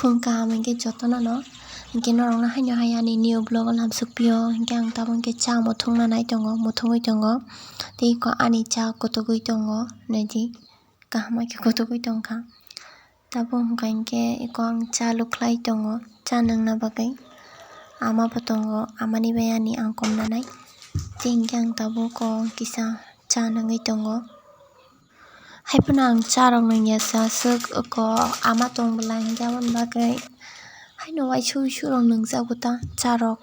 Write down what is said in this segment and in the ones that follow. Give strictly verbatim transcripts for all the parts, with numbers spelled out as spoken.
Phung kaham hinkhe jotono no, hinkhe norokno haino hai ani new vlog o lamsok pio, hinkhe ang tabuk hinkhe cha muthung nanai tongo, muthungwi tongo, tei eko ani cha kotogwi tongo, naidi kaham khe kotogwi tongkha. Tabuk hwnkha hinkhe eko ang cha lukhlai tongo, cha nwngna bagwi ama bo tongo, amani bai ani ang kom nanai, tei hinkhe ang tabuk o kisa cha nwngwi tongo. Haiphano ang cha rok nungya sa swk oko ama tong bwla hinkhe aboni bagwi haino uaisuk uisuk rok nungjago ta cha rok.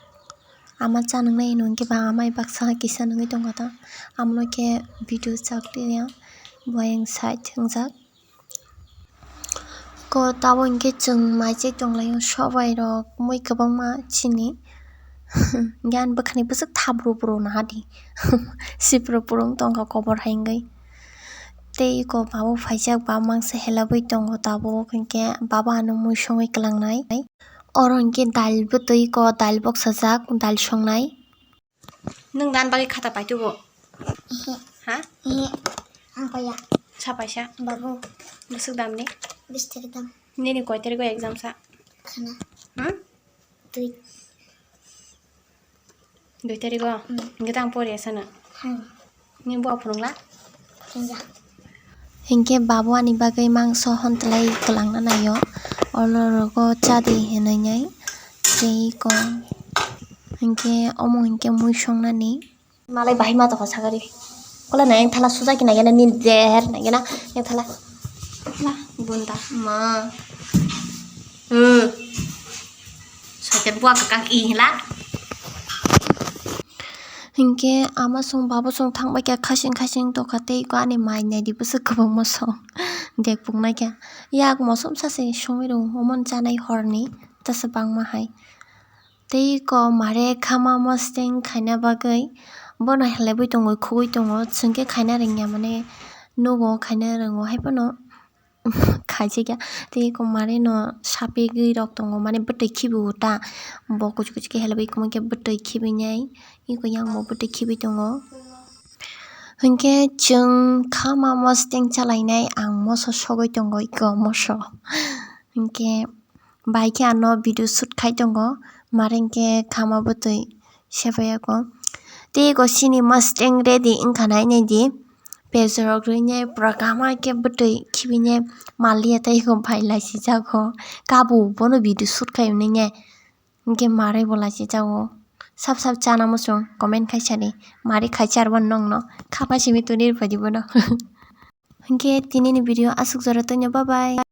Ama cha nungnai hino hinkhe ba amai baksa kisa nungwi tongkha ta. Amono khe video chak liya bo ayang side wngjak. Ko tabuk hinkhe chwng mai chai tonglaio sobai rok mui kwbangma chini. Hinkhe ani bwkhani bwswk thabru bru nahadi. Sipru purung tongkha kobor hai wngwi. Tei eko baba phaijak, baba mangsa helabwi tongo tabuk, hinkhe baba ano mui songwi kwlangnai. Oro hinkhe dal bwtwi eko dal boksajak, dal songnai. Nwng dan bagwi khata paitugo? Ehe. Ha? Ehe. Ang paya. Sa paisa? Babu. Bwswk damni? Bis tarik dam. Nini koi tarigo exam sa? Khana. Hmm? Dui. Dui tarigo? Hmm. Hinkhe tang pori asana? Hmm. Ni bo phunukla? Hinja. Hinkhe babu ani bagwi mangso hontlai kwlangna naio. Olo rogo cha di hinwi nai. Tei ko. Hinkhe omo hinkhe mui songnani. Malai bahai ma tokha sagari. Kola nai thala suja kina gana ni der nai gana ni thala. La bunda ma. Hmm. Sote bua kakak i hila. Hinkhe ama song babo song thangbai kha khasing khasing tokha tei ko ani mai nai di bwswk kwbangma song. Dek puknai kha. Yak mosom sa se songwi rw omon chanai horni tasa bangma hai. Tei ko mare khama mosteng khaina bagwi bono helebwi tongwi khugwi tongo, chwngkhe khaina rwngya mane nugo khaina rwngo haiphano khaijakya. Tei ko mare no sapigwi rok tongo, mane bwtwi khibi o ta, bo kuchu kuchu khe helebwi kwmwi khe bwtwi khibinai, eko yang bo bwtwi khibi tongo. Hinkhe chwng khama mosteng chalainai ang moso sogwi tongo, eko moso hinkhe. Bai khe ano video shoot khai tongo, mare hinkhe khama bwtwi sepai eko. Tei eko chini mosteng ready wngkha nai nai di. Pejorok rwinai pura kaham khe bwtwi khibinai maliya tei eko bai laisijago. Kabu bono video shoot khai hwnwi nai hinkhe mare bo laisijago. Sap sap chana muchung comment khai sadi. Mare khai charwano nongno khapa simi tuni rwphaidi bono. Hinkhe tinini video aswk jora tongo, bye bye.